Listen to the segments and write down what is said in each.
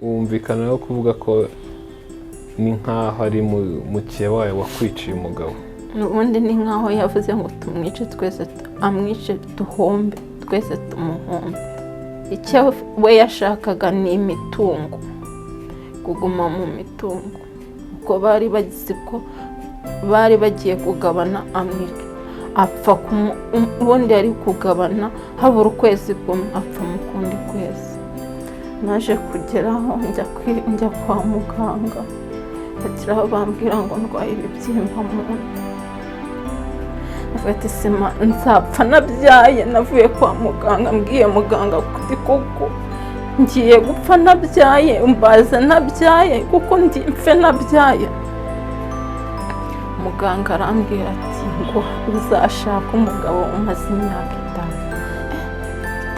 Wumvikana no kuvuga ko ni nk'aho ari mukeba wawe wakwiciye umugabo. Ubundi ni nk'aho yavuze ngo tumwice twese, amwice duhombe twese, tumuhombe. Icyo we yashakaga ni imitungo, kuguma mu mitungo, ubwo bari bagize ko bari bagiye kugabana, amwica apfa. Ubundi yari kugabana habura ukwezi kumwe, apfa mu kundi kwezi. Naje kugeraho njya kwa muganga, bageraho bambwira ngo ndwaye ibibyimba mu nda. Ati sima nzapfa nabyaye. Navuye kwa muganga mbwiye muganga kuti koko ngiye gupfa nabyaye, mbaza nabyaye kuko mfe nabyaye. Muganga arambwira ati ngo uzashaka umugabo umaze imyaka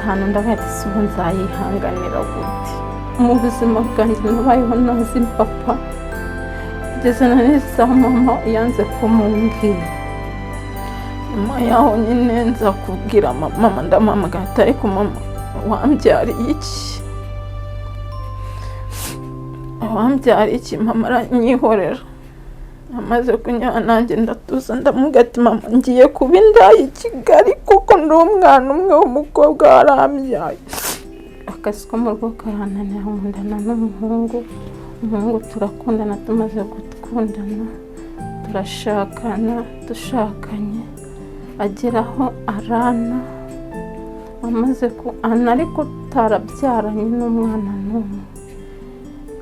5. Ndavuga ati si ubu nzayihanganira gute? Mu buzima bwanjye nabayeho ntazi papa, kugeza na n'isaha mama yanze kumumbwira. Nyuma yaho nyine nza kubwira mama, ndamuhamagara ati ariko mama wambyariye iki? Wambyariye iki? Mama aranyihorera. Amaze kunyara nanjye ndatuza, ndamubwira ati mama ngiye kuba indaya i Kigali kuko ndi umwana umwe w'umukobwa warambyaye. Akazi ko mu rugo karananira, nkundana n'umuhungu, umuhungu turakundana, tumaze gukundana turashakana, dushakanye ageraho arana, amaze ku ana ariko tutarabyaranye n'umwana n'umwe.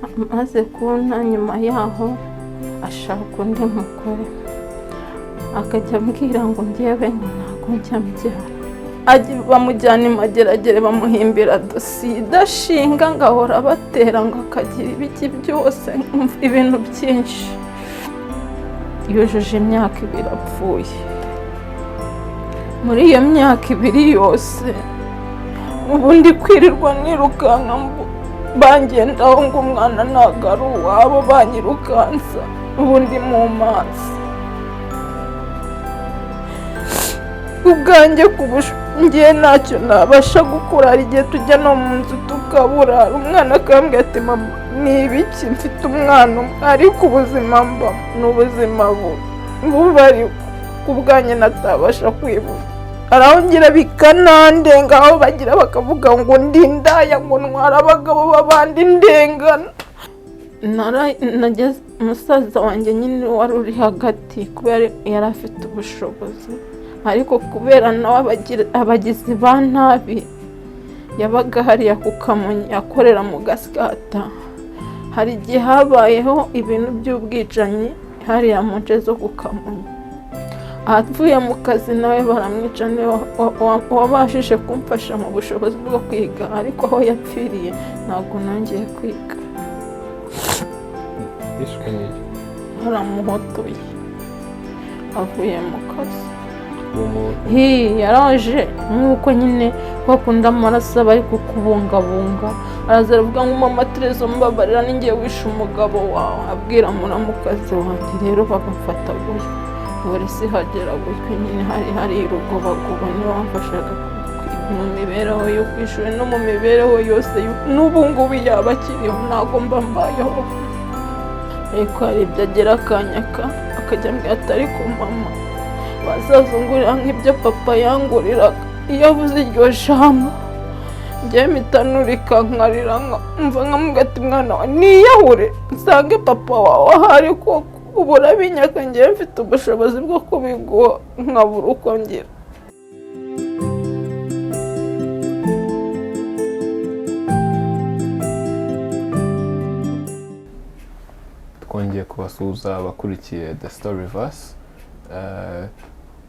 Amaze kubona nyuma yaho ashaka undi mugore, akajya ambwira ngo njyewe ngo ntabwo njya mbyara. Bamujyana i Mageragere, bamuhimbira dosiye idashinga, ngo ahora abatera, ngo akagira ibiki byose, ibintu byinshi. Yujuje imyaka 2 apfuye. Muri iyo myaka 2 yose ubundi kwirirwa nirukanka bangendaho ngo umwana ntabwo ari uwabo, banyirukansa ubundi mu mazi. Ubwanjye ngiye ntacyo nabasha gukora. Hari igihe tujya no mu nzu tukaburara, umwana akambwira ati mama ni ibiki, mfite umwana umwe ariko ubuzima mbamo ni ubuzima bubi, ariko ubwanjye natabasha kwibuka. Hari aho ngira bikanandenga, aho bagira bakavuga ngo ndi indaya, ngo ntwara abagabo b'abandi ndengana. Nageze umusaza wanjye nyine wari uri hagati, kubera yari afite ubushobozi, ariko kubera nawe abagizi ba nabi, yabaga hariya ku Kamonyi akorera mu Gasyata. Hari igihe habayeho ibintu by'ubwicanyi hariya mu nce zo ku Kamonyi, avuye mu kazi nawe baramwica. Niwe wabashije kumfasha mu bushobozi bwo kwiga, ariko aho yapfiriye ntabwo nongeye kwiga. Yishwe n'iki? Baramuhotoye avuye mu kazi. Uwo muntu Yaraje nk'uko nyine bakunda amaraso aba ari kukubungabunga, araza aravuga ngo mama Terezo mbabarira ninjye wishe umugabo wawe, abwira muramukazi wanjye. Rero bamufata gutyo, polisi ihagera gutyo nyine, hari irugobagoba, niwe wamfashaga mu mibereho yo ku ishuri no mu mibereho yose. N'ubu ngubu yaba akiriho ntabwo mba mbayeho, ariko hari ibyo agera akanyaka akajya ambwira ati ariko mama bazazungurira nk'ibyo papa yanguriraga. Iyo avuze iryo jambo njyewe mpita nurika nkarira, mva nkamubwira ati mwana wa niyahure nsange papa wawe ahari koko, ubu urabinyaka njyewe mfite ubushobozi bwo kubiguha nkabura uko ngira. Twongeye kubasuhuza abakurikiye The Storyverse.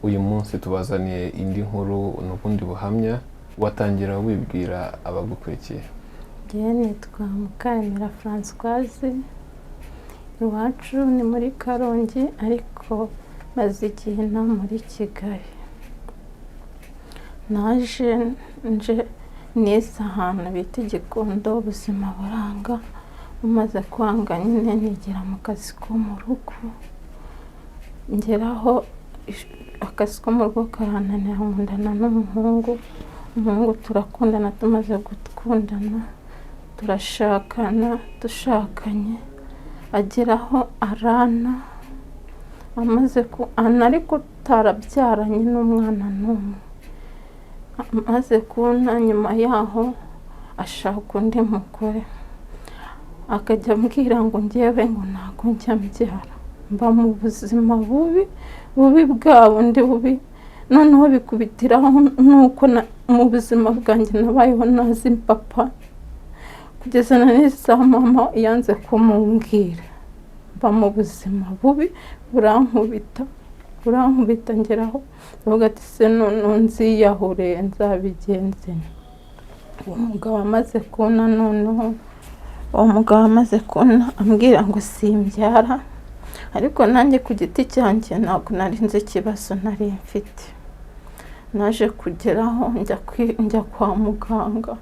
Uyu munsi tubazaniye indi nkuru n'ubundi buhamya. Watangira wibwira abagukurikiye. Njyewe nitwa Mukaremera Françoise, iwacu ni muri Karongi ariko maze igihe nta muri Kigali. Naje nje nize ahantu bita Igikondo, ubuzima buranga, umaze kwanga nyine nigira mu kazi ko mu rugo, ngeraho akazi ko mu rugo karananira, nkundana n'umuhungu, umuhungu turakundana, tumaze gukundana Turashakana, dushakanye ageraho arana, amaze ku ana ariko tutarabyaranye n'umwana n'umwe. Amaze kubona nyuma yaho ashaka undi mugore, akajya ambwira ngo njyewe ngo ntabwo njya mbyara, mba mu buzima bubi bubi bwa bundi bubi. Noneho bikubitiraho nuko mu buzima bwanjye nabayeho ntazi papa, kugeza na n'isaha mama yanze kumumbwira. Mba mu buzima bubi, burankubita burankubita, ngeraho ndavuga ati se noneho nziyahure nzabigenze nte? Uwo mugabo amaze kubona, noneho uwo mugabo amaze kubona ambwira ngo simbyara, ariko nanjye ku giti cyanjye ntabwo nari nzi ikibazo nari mfite. Naje kugeraho njya kwa muganga,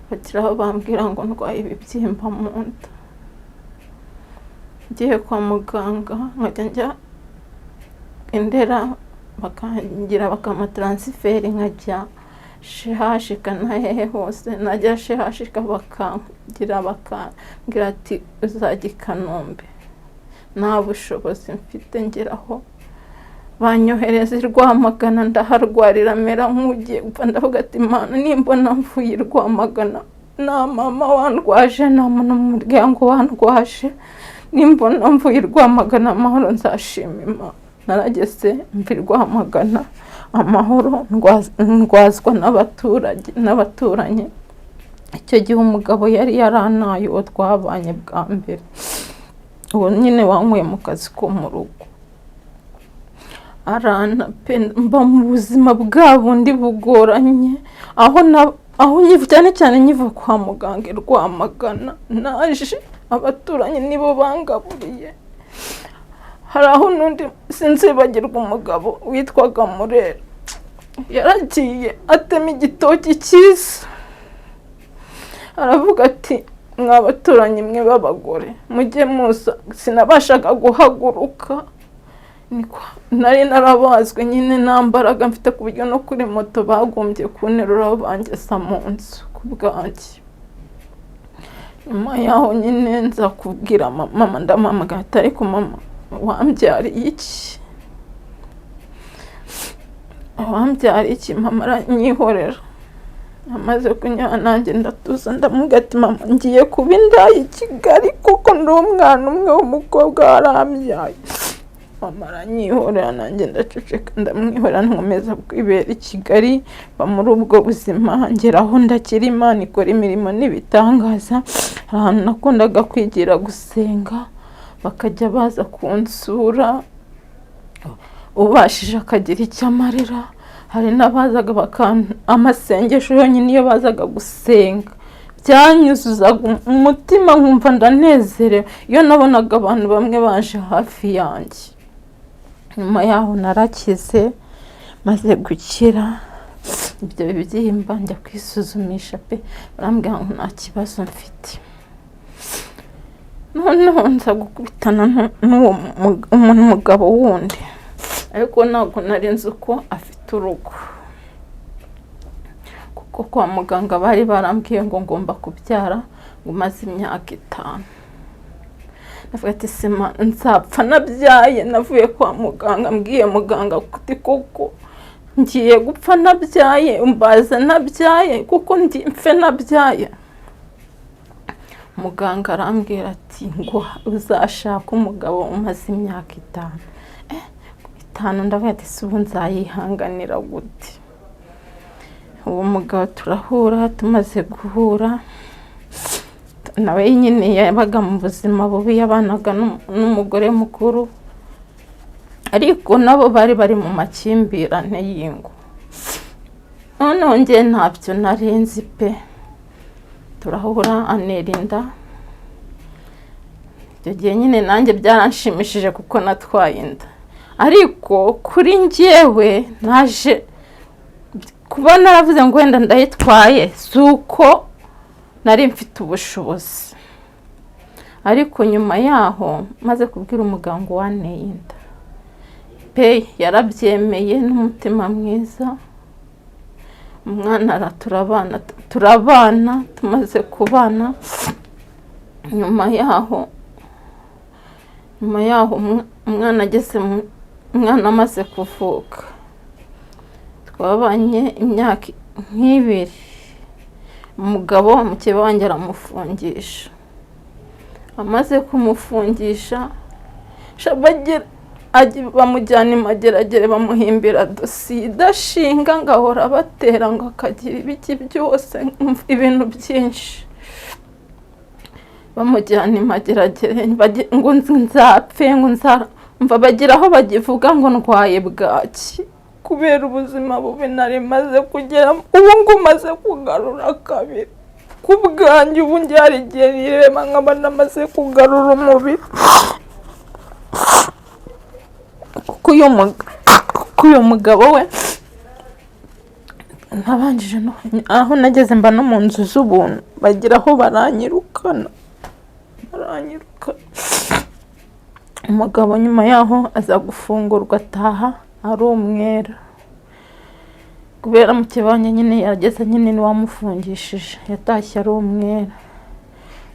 bageraho bambwira ngo ndwaye ibibyimba mu nda. Ngiye kwa muganga nkajya njya i Ndera, bakangira bakampa transfert nkajya CHUK na hehe hose. Najya CHUK bakangira bakambwira ati uzajya i Kanombe, nta bushobozi mfite. Ngeraho banyohereza i Rwamagana, ndaharwarira mera nk'ugiye gupfa. Ndavuga ati Mana, nimbona mvuye i Rwamagana, nta mama wandwaje, nta muntu mu muryango wandwaje, nimbona mvuye i Rwamagana amahoro nzashima Imana. Narageze mva i Rwamagana amahoro, ndwazwa n'abaturage n'abaturanyi. Icyo gihe umugabo yari yarantaye, uwo twabanye bwa mbere, uwo nyine wankuye mu kazi ko mu rugo, arana pe. Mba mu buzima bwa bundi bugoranye, aho na aho cyane cyane nkiva kwa muganga i Rwamagana, naje abaturanyi nibo bangaburiye. Hari aho n'undi sinzibagirwa, umugabo witwaga Murera, yaragiye atema igitoki cyiza, aravuga ati mwa baturanyi mwe b'abagore mujye muza. Sinabashaga guhaguruka, niko nari narabazwe nyine, nta mbaraga mfite, ku buryo no kuri moto bagombye kunterura bangeza mu nzu ku bwanjye. Nyuma yaho nyine nza kubwira mama, ndamuhamagara ati ariko mama, wambyariye iki? Wambyariye iki? Mama aranyihorera. Amaze kunywa nanjye ndatuza, ndamubwira ati mama, ngiye kuba indaya i Kigali kuko ndi umwana umwe w'umukobwa warambyaye. Mama aranyihorera, nanjye ndaceceka ndamwihorera, nkomeza kwibera i Kigali, mba muri ubwo buzima, ngeraho ndakira. Imana ikora imirimo n'ibitangaza. Hari ahantu nakundaga kwigira gusenga, bakajya baza kunsura, ubashije akagira icyo amarira. Hari n'abazaga amasengesho yonyine, iyo bazaga gusenga byanyuzuzaga umutima nkumva ndanezerewe iyo nabonaga abantu bamwe baje hafi yanjye. Nyuma yaho narakize. Maze gukira ibyo bibyimba, njya kwisuzumisha pe, barambwira ngo nta kibazo mfite. Noneho nza gukubitana n'uwo mugabo wundi, ariko ntabwo nari nzi ko afite urugo, kuko kwa muganga bari barambwiye ngo ngomba kubyara ngo maze imyaka 5. Ndavuga ati sima nzapfa nabyaye? Navuye kwa muganga mbwiye muganga kuti koko ngiye gupfa nabyaye, umbaza nabyaye, kuko ndi mfe nabyaye? Muganga arambwira ati ngo uzashake umugabo umaze imyaka 5. 5, ndavuga ati si ubu nzayihanganira gute? Uwo mugabo turahura. Tumaze guhura, nawe nyine yabaga mu buzima bubi, yabanaga n'umugore mukuru, ariko nabo bari bari mu makimbirane y'ingo. Noneho njye ntabyo nari nzi pe. Turahura, anera inda. Icyo gihe nyine nanjye byaranshimishije kuko natwaye inda, ariko kuri njyewe naje kuba naravuze ngo wenda ndayitwaye si uko nari mfite ubushobozi. Ariko nyuma yaho maze kubwira umuganga wanteye inda pe, yarabyemeye n'umutima mwiza. Umwana turabana, turabana, tumaze kubana, nyuma yaho umwana ageze umwana amaze kuvuka, twabanye imyaka nk'ibiri. Umugabo, mukeba wanjye, aramufungisha. Amaze kumufungisha, bamujyana i Mageragere, bamuhimbira dosiye idashinga, ngo ahora abatera, ngo akagira ibiki byose, ibintu byinshi. Bamujyana i Mageragere, ngo nzapfe, ngo nzamva, bagira aho bagivuga ngo ndwaye bwaki, kubera ubuzima bubi nari maze kugeramo. Ubu ngo umaze kugarura kabiri ku bwanjye, ubu njye hari igihe nireba nkaba namaze kugarura umubiri, kuko uyu mugabo we nabanjije aho nageze mba no mu nzu z'ubuntu, bagira aho baranyirukana, baranyirukana. Umugabo nyuma yaho aza gufungurwa, ataha ari umwera, kubera mukeba wanjye nyine yageze nyine niwamufungishije. Yatashye ari umwera,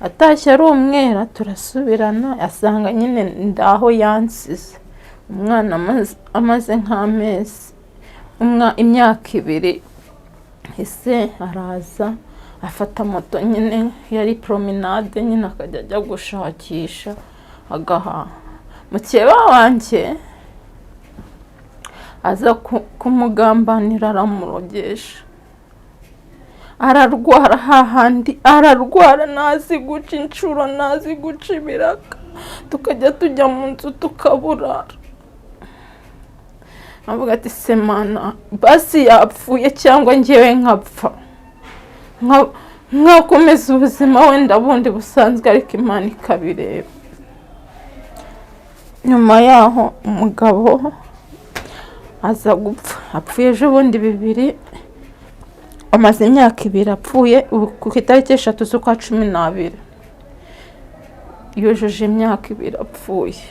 atashye ari umwera, turasubirana, asanga nyine ndaho yansize. Umwana amaze nk'amezi, imyaka 2, ese araza afata moto nyine, yari promenade nyine, akajya ajya gushakisha agahaha. Mukeba wanjye aza kumugambanira, aramurogesha, ararwara hahandi, ararwara ntazi guca inshuro, ntazi guca ibiraka, tukajya tujya mu nzu tukaburara. Avuga ati: "Semana basi yapfuye cyangwa ngewe nkapfa, nkakomeza ubuzima wenda bundi busanzwe, ariko Imana ikabireba." Nyuma yaho umugabo aza gupfa, apfuye ejo bundi bibiri, amaze imyaka 2 apfuye. Ubu ku itariki 3 z'ukwa 12 yujuje imyaka 2 apfuye.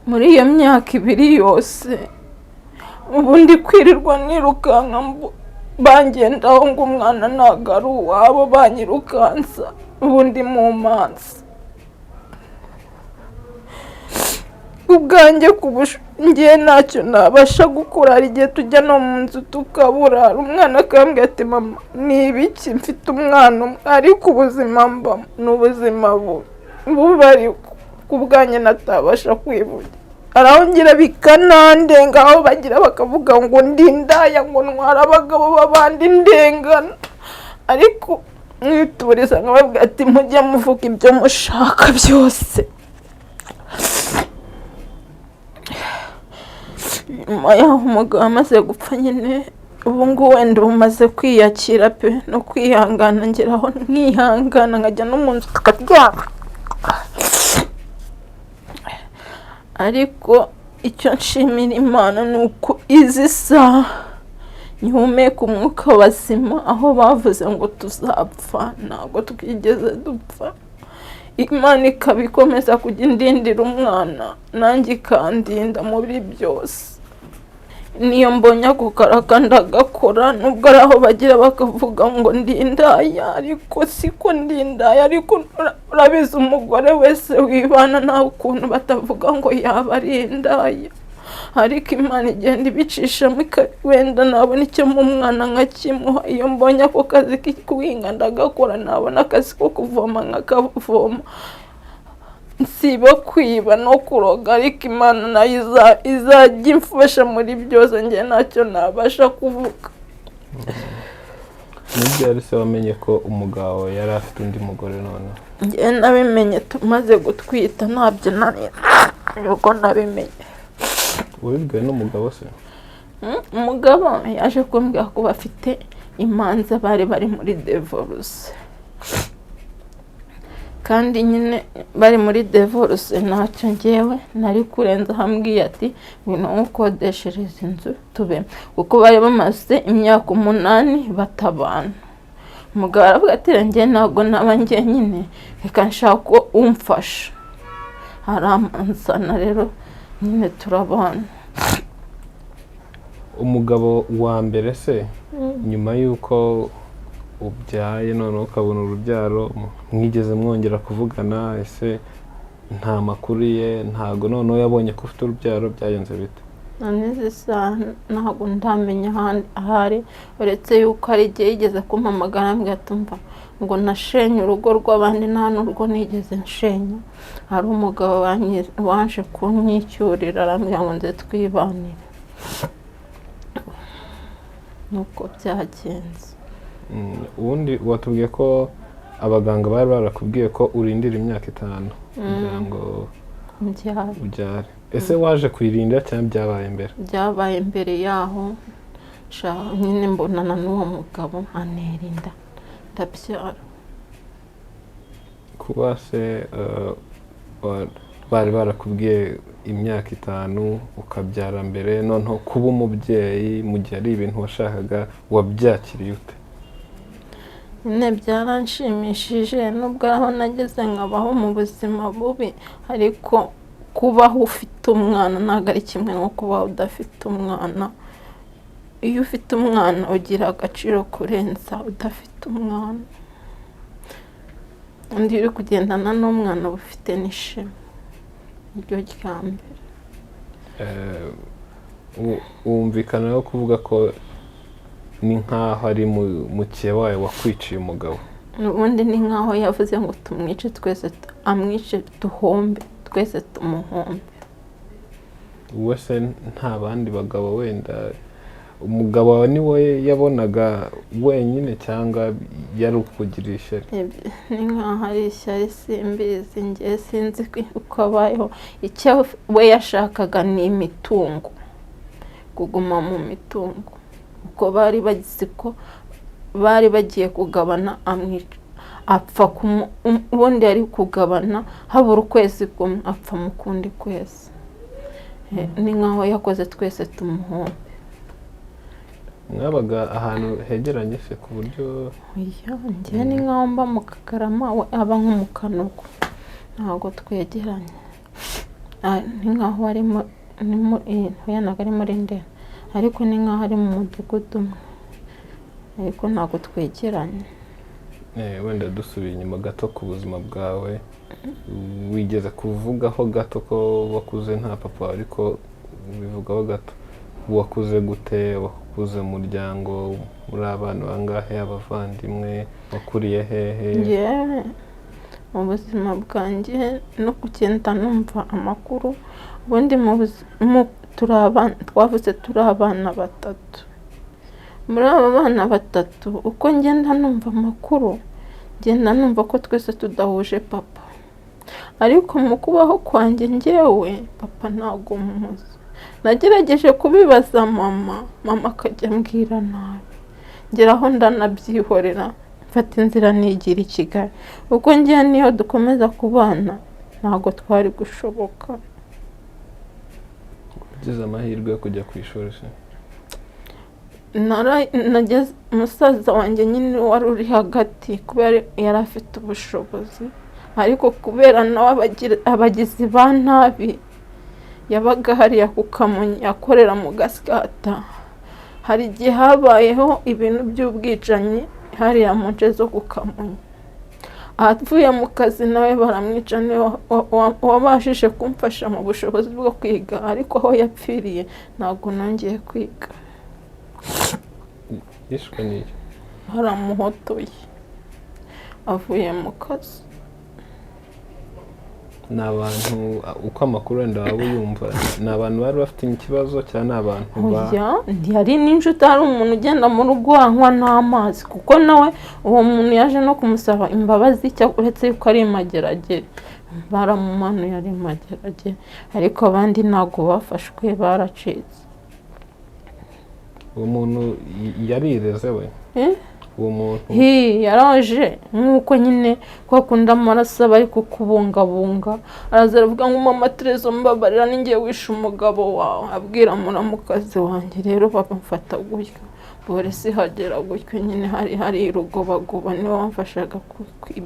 Muri iyo myaka 2 yose, ubundi kwirirwa nirukanka, bangendaho ngo umwana ntabwo ari uwabo, banyirukansa, ubundi mu manza ubwanjye ngewe ntacyo nabasha gukora. Hari igihe tujya no mu nzu tukaburara, umwana akambwira ati: "Mama, ni ibiki?" Mfite umwana umwe, ariko ubuzima mbamo ni ubuzima bubi bubi, ariko ku bwanjye natabasha kwivugira. Arahongira bikanandenga, aho bagira bakavuga ngo ndi indaya, ngo ntwara abagabo b'abandi, ndengana, ariko mwituriza nkababwira ati: "Mujye muvuga ibyo mushaka byose." Nyuma yaho umugabo amaze gupfa nyine, ubu ngubu wenda ubu kwiyakira pe, no kwihangana, ngeraho nkihangana, nkajya no mu nzu tukaryama. Ariko icyo nshimira Imana ni uko izi saha ngihumeka umwuka w'abazima. Aho bavuze ngo tuzapfa, ntabwo twigeze dupfa. Imana ikaba ikomeza kujya indindira umwana, nanjye ikandinda muri byose. Niyo mbonye ako karaka ndagakora, nubwo ari aho bagira bakavuga ngo ndi indaya, ariko siko ndi indaya. Ariko urabizi, umugore wese wibana nta ukuntu batavuga ngo yaba ari indaya, ariko Imana igenda ibicishamo, wenda nabona icyo mu mwana nkakimuha. Iyo mbonye ako kazi guhinga ndagakora, nabona akazi ko kuvoma nkakavoma, nsiba kwiba no kuroga, ariko Imana nayo izajya imfasha muri byose, njye ntacyo nabasha kuvuga. Nibyo se wamenye ko umugabo yari afite undi mugore noneho? Njye nabimenye tumaze gutwita, ntabyo nari ubwo nabimenye. Wabibwiwe n'umugabo se? Umugabo yaje kumbwira ko bafite imanza, bari bari muri divorce, kandi nyine bari muri divorce ntacyo ngewe nari kurenza. Ambwiye ati: "Ngwino nkukodeshereze inzu tubemo," kuko bari bamaze imyaka 8 batabana. Umugabo aravuga ati: "Njye ntabwo naba njyenyine, reka nshaka umfasha." Aramanzana rero nyine turabana. Umugabo wa mbere se, nyuma y'uko ubyaye noneho ukabona urubyaro, mwigeze mwongera kuvugana? Ese nta makuru ye, ntago noneho yabonye ko ufite urubyaro, byagenze bite? None isaha ntabwo ndamenya ahari, uretse yuko hari igihe yigeze kumpamagara ambwira ati umva ngo nashenye urugo rw'abandi, nta n'urwo nigeze nshenya, hari umugabo waje kunyicyurira arambwira ngo nze twibanire, nuko byagenze. Ubundi watubwiye ko abaganga bari barakubwiye ko urindira imyaka 5 kugira ngo mbyare. Ubyare. Ese waje kuyirinda cyangwa byabaye mbere? Byabaye mbere yaho nyine mbonana n'uwo mugabo antera inda ndabyara. Kuba se bari barakubwiye imyaka 5 ukabyara mbere, noneho kuba umubyeyi mu gihe ari ibintu washakaga, wabyakiriye ute? Nyine byaranshimishije, nubwo aho nageze nkabaho mu buzima bubi, ariko kubaho ufite umwana ntabwo ari kimwe nko kubaho udafite umwana. Iyo ufite umwana ugira agaciro kurenza udafite umwana. Undi uri kugendana n'umwana uba ufite n'ishema, niryo rya mbere. Wumvikana no kuvuga ko ni nk'aho ari mukeba wawe wakwiciye umugabo. Ubundi ni nk'aho yavuze ngo tumwice twese, amwice duhombe twese, tumuhombe. Wowe se nta bandi bagabo, wenda umugabo wawe ni we yabonaga wenyine cyangwa yari ukugira ishyari? Ni nk'aho ari ishyari, simbizi, njye sinzi uko abayeho. Icyo we yashakaga ni imitungo, kuguma mu mitungo, kuko bari bagize ko bari bagiye kugabana, amwica apfa ubundi yari kugabana habura ukwezi kumwe, apfa mu kundi kwezi. Ni nk'aho yakoze twese tumuhombe. Mwabaga ahantu hegeranye se ku buryo? Oya, njye ni nk'aho mba mu Kagarama, we aba nko mu Kanogo, ntabwo twegeranye. Ni nk'aho ari oya ntabwo ari muri Ndera, ariko ni nk'aho ari mu mudugudu umwe, ariko ntabwo twegeranye. Wenda dusubiye inyuma gato ku buzima bwawe, wigeze kuvugaho gato ko wakuze nta papa wawe, ariko ubivugaho gato. Wakuze gute? Wakuze mu muryango muri abana bangahe, abavandimwe, wakuriye hehe? Njyewe mu buzima bwanjye no kugenda numva amakuru, ubundi turi abana, twavuze turi abana 3. Muri abo bana 3 uko ngenda numva amakuru, ngenda numva ko twese tudahuje papa, ariko mu kubaho kwanjye njyewe papa ntabwo muzi. Nagerageje kubibaza mama, mama akajya ambwira nabi, ngeraho ndanabyihorera, mfata inzira nigira i Kigali. Ubwo njyewe niyo dukomeza kubana ntabwo twari gushoboka. Ugize amahirwe yo kujya ku ishuri se? Nageze musaza wanjye nyine wari uri hagati, kubera yari afite ubushobozi, ariko kubera nawe abagizi ba nabi, yabaga hariya ku Kamonyi akorera mu Gasyata. Hari igihe habayeho ibintu by'ubwicanyi hariya mu nce zo ku Kamonyi, avuye mu kazi nawe baramwica. Niwe wabashije kumfasha mu bushobozi bwo kwiga, ariko aho yapfiriye ntabwo nongeye kwiga. Yishwe n'iki? Baramuhotoye avuye mu kazi. Ni abantu, uko amakuru wenda waba uyumva, ni abantu bari bafite ikibazo cyangwa ni abantu Oya, ntiyari n'inshuti, hari umuntu ugenda mu rugo anywa n'amazi, kuko nawe uwo muntu yaje no kumusaba imbabazi, uretse yuko ari imageragere, baramumanuye ari imageragere, ariko abandi ntabwo bafashwe, baracitse. Uwo muntu yarireze we? Uwo muntu Yaraje nk'uko nyine kwa kundi amaraso aba ari kukubungabunga, araza aravuga ngo mama Terezo mbabarira ninjye wishe umugabo wawe, abwira muramukazi wanjye. Rero bamufata gutyo, polisi ihagera gutyo nyine, hari irugobagoba, niwe wamfashaga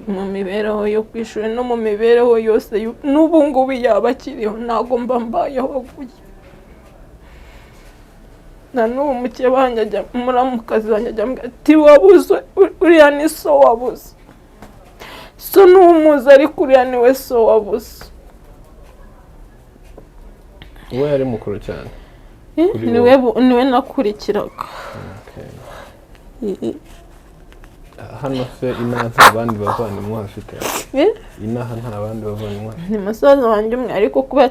mu mibereho yo ku ishuri no mu mibereho yose. N'ubu ngubu yaba akiriho ntabwo mba mbayeho gutyo. Na n'ubu mukeba wanjye ajya, muramukazi wanjye ajya ambwira ati wabuze uriya ni so wabuze, so ntumuzi ariko uriya ni we so wabuze. We yari mukuru cyane kuri Niwe niwe nakurikiraga. Okay. Hano se inaha nta bandi bavandimwe uhafite? Inaha nta bandi bavandimwe uhafite? Ni musaza wanjye umwe, ariko kubera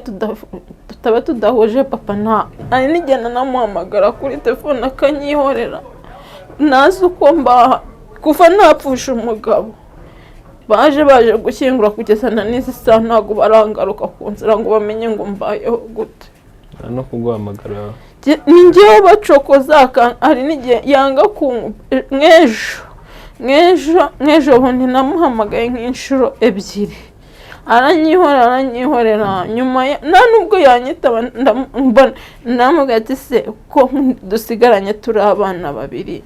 tutaba tudahuje papa, nta hari n'igihe nanamuhamagara kuri telefone akanyihorera, ntazi uko mbaha. Kuva napfusha umugabo, baje gushyingura, kugeza na n'izi saha ntabwo barangaruka ku nzira ngo bamenye ngo mbayeho gute. Nta no kuguhamagara? Ni njyewe bacokoza, hari n'igihe yanga ku nk'ejo bundi namuhamagaye nk'inshuro ebyiri, aranyihorera, aranyihorera. Nyuma nta nubwo yanyitaba. Ndamubwira ati se ko dusigaranye turi abana babiri,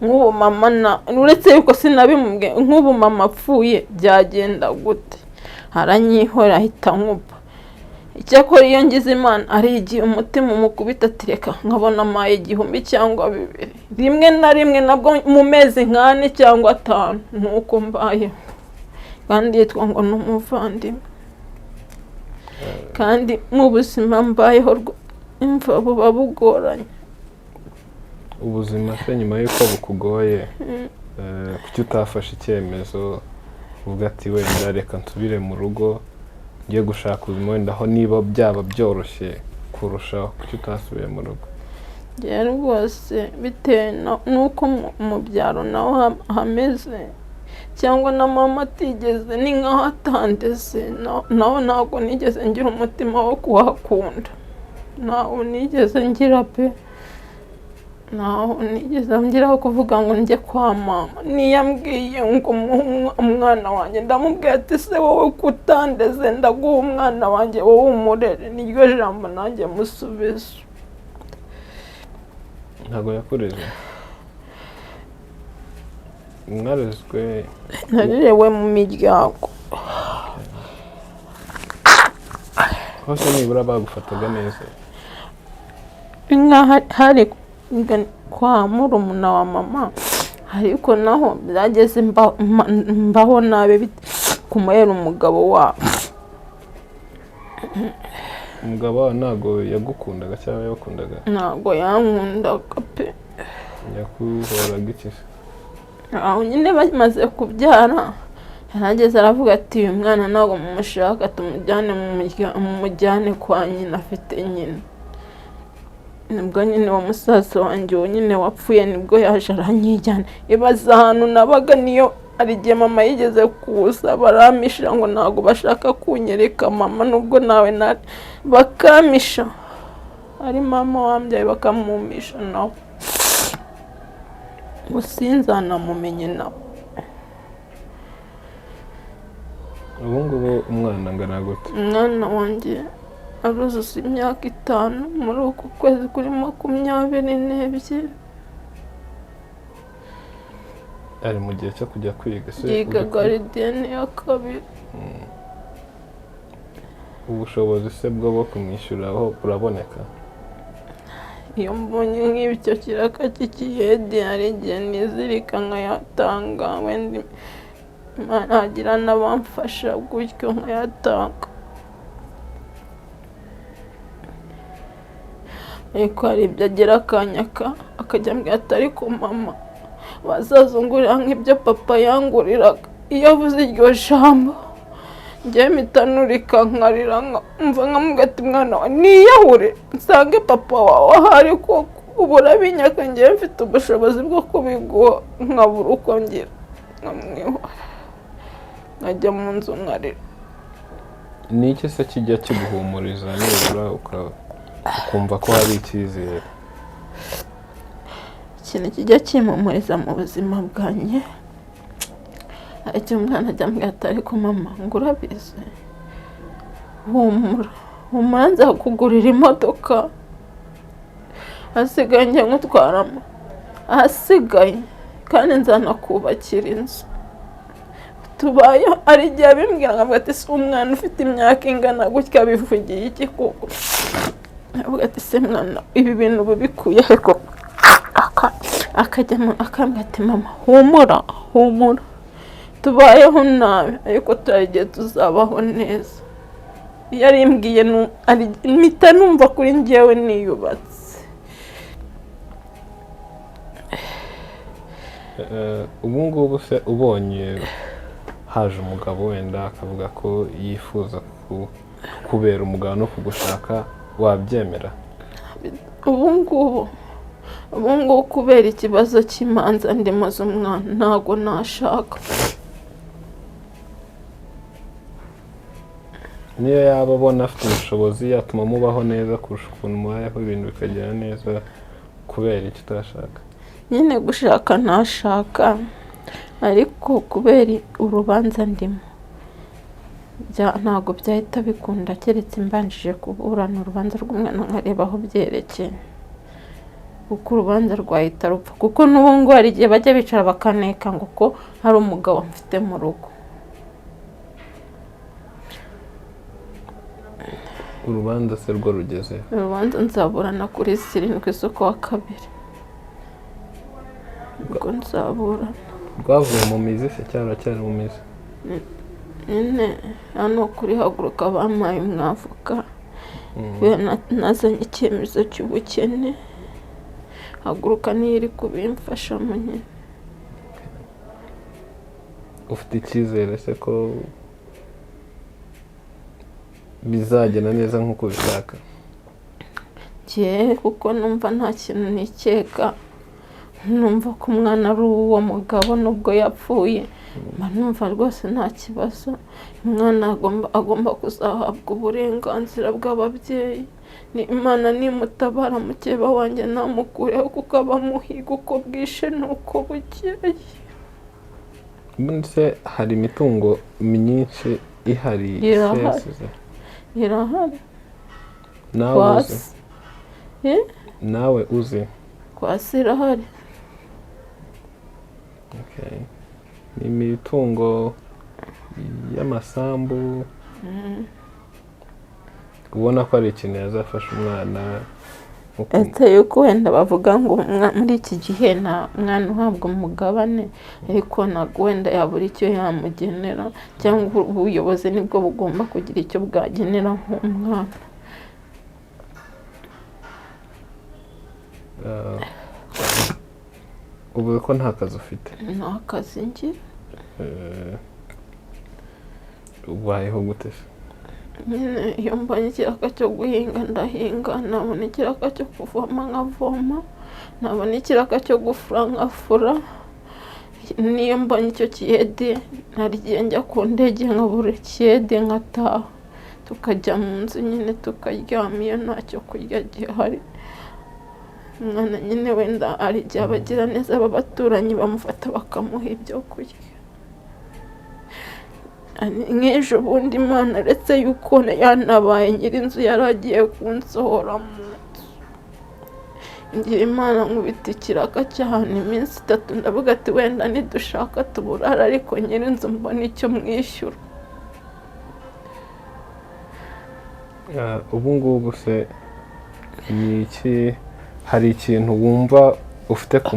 nk'ubu mama na uretse yuko sinabimubwiye, nk'ubu mama apfuye byagenda gute? Aranyihorera, ahita nkupa. Icyakora iyo ngize Imana, hari igihe umutima umukubita ati reka nkabona amaye 1000 cyangwa 2000, rimwe na rimwe nabwo mu mezi nk'ane cyangwa 5. Nuko mbayeho, kandi yitwa ngo ni umuvandimwe, kandi mu buzima mbayeho imva buba bugoranye. Ubuzima se nyuma y'uko bukugoye, kuki utafashe icyemezo uvuga ati wenda reka nsubire mu rugo ngiye gushaka ubuzima, wenda aho niba byaba byoroshye kurushaho? Kuki utasubiye mu rugo? Njyewe rwose bitewe n'uko mu byaro naho hameze, cyangwa na mama atigeze, ni nkaho atandeze, naho ntabwo nigeze ngira umutima wo kuhakunda, ntawo nigeze ngira pe, ntaho nigeze ngeraho kuvuga ngo njye kwa mama. Niyo ambwiye ngo muhe umwana wanjye, ndamubwira ati se wowe kutandeze ndaguha umwana wanjye, wowe umurere? Niryo jambo nanjye musubiza. Ntabwo yakureze? Mwarezwe? Narerewe mu miryango. Hose nibura bagufataga neza? Nkaho hari kwa murumuna wa mama, ariko naho byageze mbaho nabi kumubera umugabo wabo. Umugabo wawe ntabwo yagukundaga cyangwa yabakundaga? Ntabwo yankundaga pe. Yakuhoraga iki se? Aho nyine bamaze kubyara, yarageze aravuga ati uyu mwana ntabwo mumushaka, tumujyane mumujyane kwa nyina, afite nyina. Nibwo nyine uwo musaza wanjye, uwo nyine wapfuye, nibwo yaje aranyijyana. Ibaza ahantu nabaga, niyo hari igihe mama yigeze kuza barampisha ngo ntabwo bashaka kunyereka mama, nubwo nawe nari bakampisha, ari mama wambyaye bakamumisha nawe ngo sinzanamumenye nawe. Ubu ngubu umwana angana gute? Umwana wanjye aruzuza imyaka 5 muri uku kwezi kuri 22. Ari mu gihe cyo kujya kwiga se? Yiga garidiyene ya 2. Ubushobozi se bwo kumwishyura buraboneka? Iyo mbonye nk'ibyo kiraka cy'ikiyede, hari igihe nizirika nkayatanga, wenda nagira n'abamfasha gutyo nkayatanga. Ariko hari ibyo agera akanyaka akajya ambwira ati ariko mama bazazungurira nk'ibyo papa yanguriraga. Iyo avuze iryo jambo njyewe mpita nurika nkarira, nkumva nkamubwira ati mwana wa niyahure nsange papa wawe ahari koko, ubu urabinyaka njyewe mfite ubushobozi bwo kubiguha, nkabura uko ngira, nkamwihora nkajya mu nzu nkarira. Ni iki se kijya kiguhumuriza nibura ukumva ko hari icyizere? Ikintu kijya kimpumuriza mu buzima bwanjye, icyo umwana ajya ambwira ati ariko mama ngo urabizi, humura humura nzakugurira imodoka, ahasigaye njye nkutwaramo, ahasigaye kandi nzanakubakira inzu. Tubayeho hari igihe abimbwira nkavuga ati si umwana ufite imyaka ingana gutya bivugiye iki koko? Aravuga ati se mwana, ibi bintu bubikuye he koko? Akajya akambwira ati mama humura humura, tubayeho nabi ariko turi igihe tuzabaho neza. Iyo arimbwiye mpita numva kuri njyewe niyubatse. Ubu ngubu se ubonye haje umugabo wenda akavuga ko yifuza kubera umugabo no kugushaka, wabyemera? Ubu ngubu kubera ikibazo cy'imanza ndimo z'umwana ntago nashaka. Niyo yaba abona afite ubushobozi yatuma mubaho neza kurusha ukuntu mubayeho, ibintu bikagenda neza, kubera icyo utashaka? Nyine gushaka ntashaka, ariko kubera urubanza ndimo ntabwo byahita bikunda, keretse mbanjije kuburana urubanza rw'umwana nkareba aho byerekeye, kuko urubanza rwahita rupfa. Kuko n'ubu ngubu hari igihe bajya bicara bakaneka ngo ko hari umugabo mfite mu rugo. Urubanza se rwo rugeze? Urubanza nzaburana kuri 7 z'ukwa kabiri, ubwo nzaburana. Rwavuye mu mizi se cyangwa cyari mu mizi? Nyine hano kuri Haguruka bampaye umwavoka, nazanye icyemezo cy'ubukene, Haguruka niyo iri kubimfashamo nyine. Ufite icyizere se ko bizagenda neza nk'uko ubishaka? Njye kuko numva nta kintu nikeka, numva ko umwana ari uwo mugabo nubwo yapfuye, mba numva rwose nta kibazo. Umwana agomba kuzahabwa uburenganzira bw'ababyeyi. Ni Imana nimutabara mukeba wanjye ntamukureho, kuko abamuhiga uko bwishe n'uko bukeye. Ubundi se hari imitungo myinshi ihari? Irahari. Nawe uzi? Nawe uzi? Kwasi irahari. Ni imitungo y'amasambu, ubona ko ari ikintu yazafasha umwana. Ese yuko wenda bavuga ngo muri iki gihe nta mwana uhabwa umugabane, ariko ntabwo wenda yabura icyo yamugenera, cyangwa ubuyobozi nibwo bugomba kugira icyo bwagenera nk'umwana. Ubu ko nta kazi ufite? Nta kazi ngira. Ubayeho gute se? Nyine iyo mbonye ikiraka cyo guhinga ndahinga, nabona ikiraka cyo kuvoma nkavoma, nabona ikiraka cyo gufura nkafura. Niyo mbonye icyo kiyede narigiye njya ku ndege nkabura ikiyede nkataha, tukajya mu nzu nyine tukaryama iyo ntacyo kurya gihari. Umwana nyine wenda hari igihe abagira neza b'abaturanyi bamufata bakamuha ibyo kurya. Nk'ejo bundi Imana uretse yuko yanabaye nyir'inzu yari agiye kunsohora mu nzu, ngira Imana nkubita ikiraka cyane iminsi 3, ndavuga ati wenda nidushaka tuburara, ariko nyir'inzu mbona icyo mwishyura. Ubu ngubu se ni iki, hari ikintu wumva ufite ku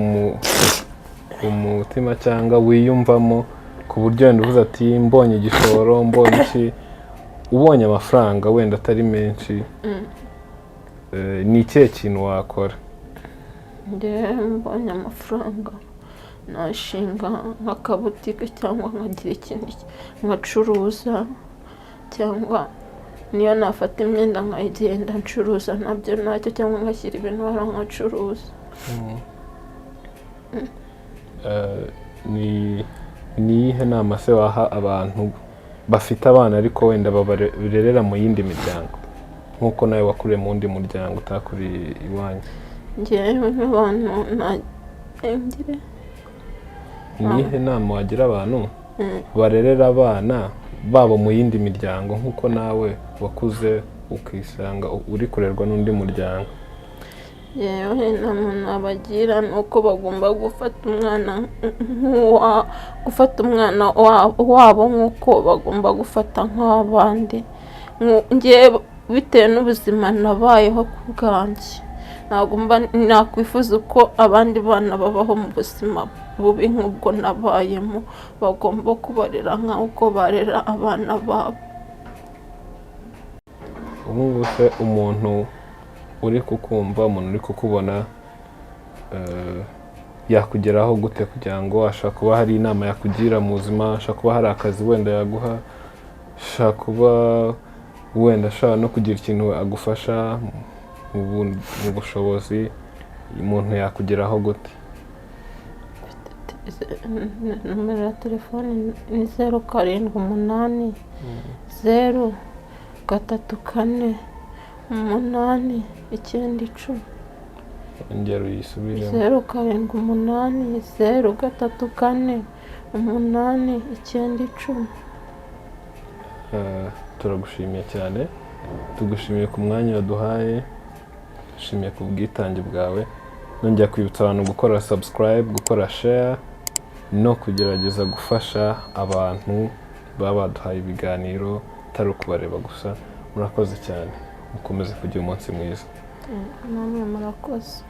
mutima cyangwa wiyumvamo ku buryo wenda uvuze ati mbonye igishoro, mbonye iki, ubonye amafaranga wenda atari menshi, ni ikihe kintu wakora? Njyewe mbonye amafaranga nashinga nk'akabutike, cyangwa nkagira ikindi nkacuruza, cyangwa niyo nafata imyenda nkayigenda ncuruza nabyo ntacyo, cyangwa ngashyira ibintu hariya nkacuruza. Ni iyihe nama se waha abantu bafite abana ariko wenda babarerera mu yindi miryango, nk'uko nawe wakuriye mu wundi muryango utakuriye iwanyu? Njyewe abantu Ni iyihe nama wagira abantu barerera abana babo mu yindi miryango, nk'uko nawe wakuze ukisanga uri kurerwa n'undi muryango? Yewe inama nabagira ni uko bagomba gufata umwana gufata umwana wabo nk'uko bagomba gufata nk'abandi. Bitewe n'ubuzima nabayeho ku bwanjye, ntabwo mba nakwifuza uko abandi bana babaho mu buzima bubi nk'ubwo nabayemo. Bagomba kubarera nk'uko barera abana babo. Ubu ngubu se umuntu uri kukumva, umuntu uri kukubona, yakugeraho gute kugira ngo ashobora kuba hari inama yakugira mu buzima, ashobora kuba hari akazi wenda yaguha, ashobora kuba wenda ashobora no kugira ikintu agufasha mu bushobozi, umuntu yakugeraho gute? Nomero ya telefoni ni 0780348910. Ongera uyisubiremo. 0780348910. Turagushimiye cyane, tugushimiye ku mwanya waduhaye, dushimiye ku bwitange bwawe. Nongera kwibutsa abantu gukora subscribe, gukora share no kugerageza gufasha abantu baba baduhaye ibiganiro, atari ukubareba gusa. Murakoze cyane, mukomeze kugira umunsi mwiza. Namwe murakoze.